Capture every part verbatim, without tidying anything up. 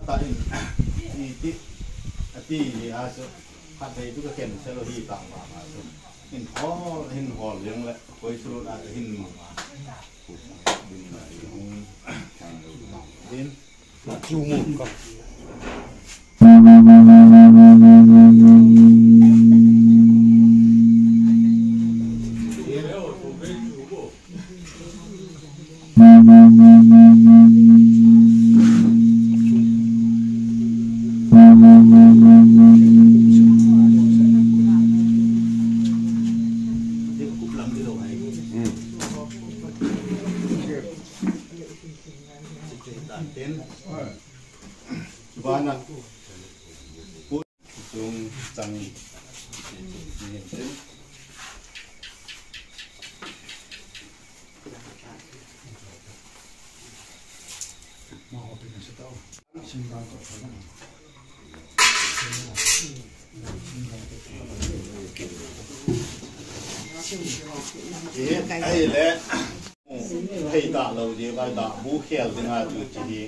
Ta in, i ti, a ti ni a chu, khat thei chu ka cancel hi tang ba ma chu. In hol, hin hol leng le, koi chu na hin ma ma. Din na i hung, din. Chu mu ka. Vana. Chung chang. Ei le. Hei ta lo je vai da bu khel ding a chu chi hi.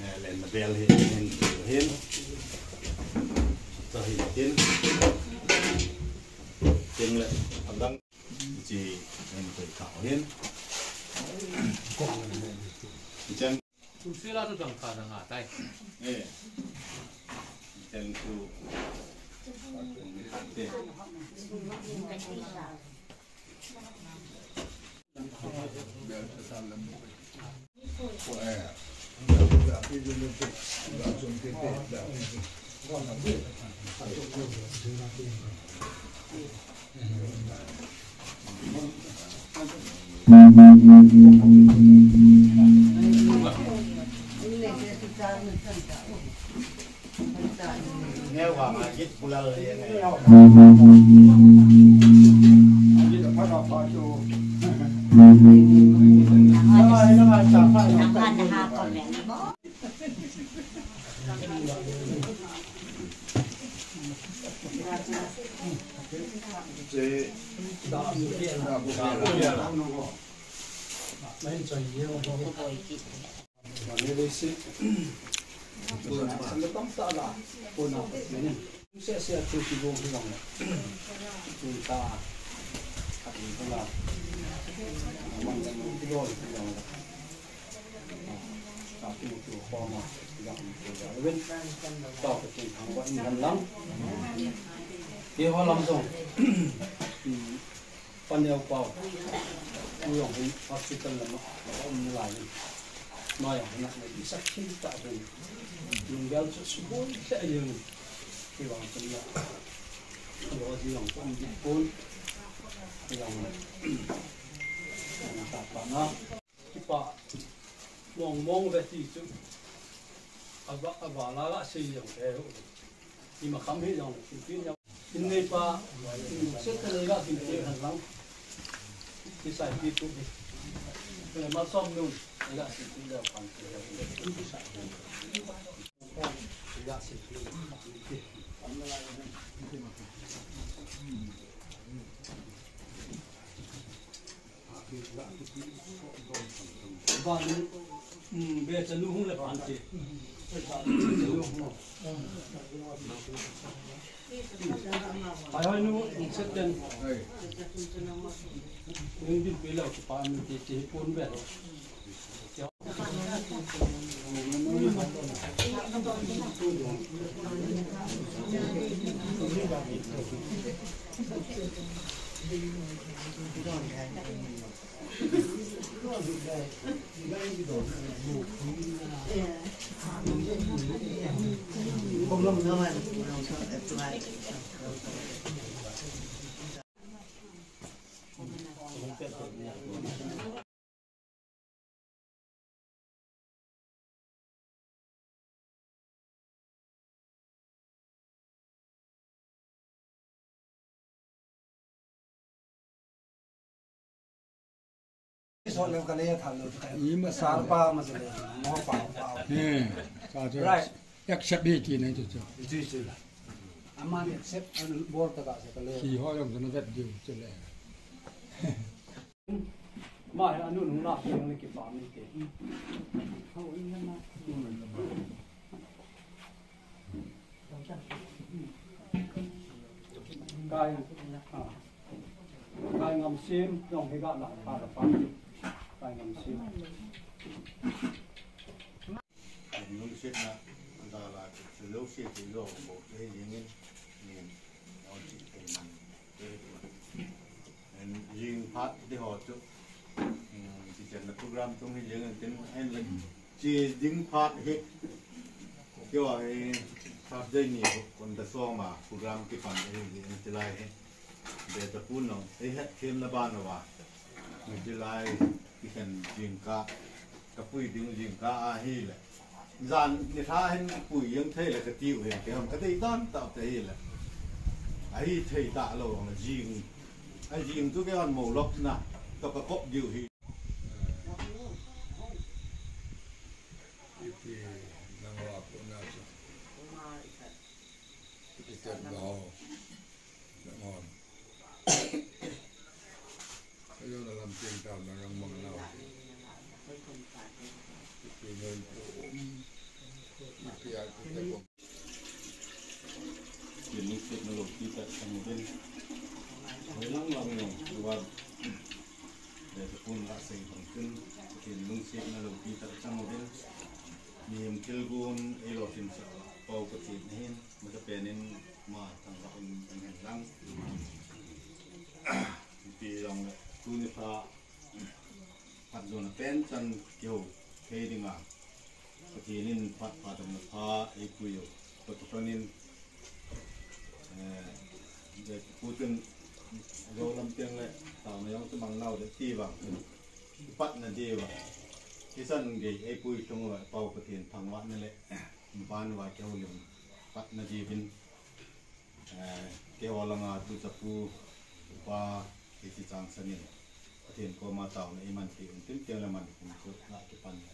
Eh, len na bel hi hin hin. Cho hi tin. Tin le a dang chi hin koi ka hin. Chang. Kum sila tu chang ka dang a tai. Eh. Chang tu. Te. Panel pau, u yong hin hospital lama, um, nalai hin. Noi ang hin a, nai sak hin ta hin. Lunggel chu suboi hle hin. Hi vang chen la. Lo di yong pun di pun. Hi vang. Na ta pa na. Kipa mong mong ve ti chu. A va, a va la la sei yong ke hu. Ni ma kham hi yong, tin tin yong. Tin nei pa, se ka lei la tin te han lang. Ti sai ti tu hi. Ke ma som nun, la tin ti la pan ti. La se ti. Ba nu, mm, be chanu hung le pan ti. Be chanu hung. Hai hai nu, in se ten. Ning din pe lo ki pa mi ti ti pun be lo. Sawt lo ka le thal lo ka. I ma sa. Sar pa ma sa le. Mo pa pa. Eh, ka chu. Right. Accept hi ti nei chu chu. Chu chu. Ama accept an bor ta ka sa ka le. Hi ho yong na vet diu chu le. Ma, a nun hung na, hung na ki pa mi ke. Kai, ah, Kai Ngamsiem, nong hi ga la, pa la pa. Kai Ngamsiem. Lungsietna dala chu lo sie ti lo bo te jingin, ni, no chi te man. En jing phat de ho chu. Hmm, chi chen na program chung hi jingin tin en le chi ding phat hi. Kio hi Saturday ni kon da soma program ki pan hi jingin ti lai hi. Be ta pun no, ei het thiem na ba no wa. Ni ti lai, ki khen jingkah, ka pui ding jingkah a hi le. Zan ni tha hin pui yang thei le ka tiu hin, ke hom ka dei dan ta te hi le. A hi thei ta lo ang jing. A jing tu ke an mo lok na, to ka kop diu hi. Iti nang wa ko na so. Iti tet ba ho. Nang on. Ayo na lam ting tau na rang mang nau. Iti ngai ko. Iti a ko. Tin ni tet na lo ti ta sang den. Hoi lang lang yong, luar. Be ta pun la sei bang tin. Tin lungsietna lo ti ta chang den. Ni em thil gun ei lo sin sa. Pau ka ti na hin. Ma ta penin ma tang ka un kan hen lang. Ti long tu ni ta. Phat zona pen chan kio thei dinga. Pathienin phat phat dam na pha ei pui u. Pathienin, eh, de putin zo lam tiang le tau na yong chu mang nau de ti vang. Pat na di vang. Ti san ge ei pui chung le pau pathien thang wa na le. Ban wa kio lim pat na di vin. Eh, ke ho langa tu chapu pa, ke ti chang sanin. Pathien ko ma tau na iman ti un tin tiang le man kum chu la ki pan le.